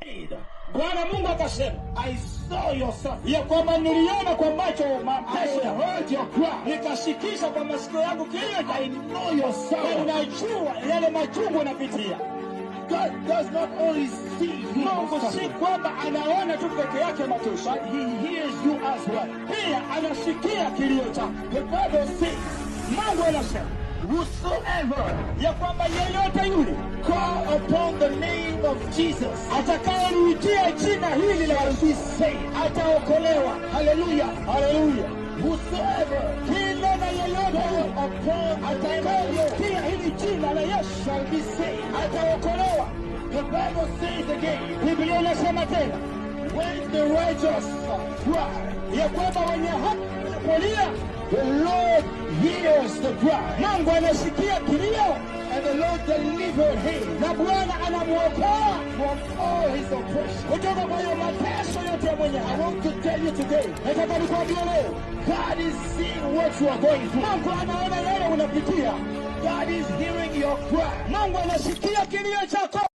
Said, Bwana Mungu akasema "I saw your suffering. Ya kwamba niliona kwa macho mateso I yako, heard your cry. Nikasikiza kwa masikio yangu kilio chako, I know your na sorrow." unajua yale machungu unapitia. God does not only see you Mungu si suffering, kwamba anaona tu peke yake mateso, but He hears you as well. Pia anasikia kilio chako. The Bible says, Mungu anasema "Whosoever ya kwamba yeyote yule call upon the name of Jesus atakayeliitia jina hili la shall Yesu be saved." ataokolewa. Hallelujah. Haleluya! Whosoever Kila na yeyote call yule upon the name of the Lord atakayeliitia hili jina la Yesu shall be saved. Ataokolewa. The Bible says again, Biblia inasema tena when the righteous cry, ya kwamba wenye haki wanapolia, the Lord hears the cry, Mungu anasikia kilio and the Lord delivered him na Bwana anamwokoa from all his oppression. Kutoka kwa hiyo mateso yote ya mwenye I haki. want to tell you today, Nataka nikwambie leo, God is seeing what you are going through. Mungu anaona yale unapitia. God is hearing your cry. Mungu anasikia kilio chako.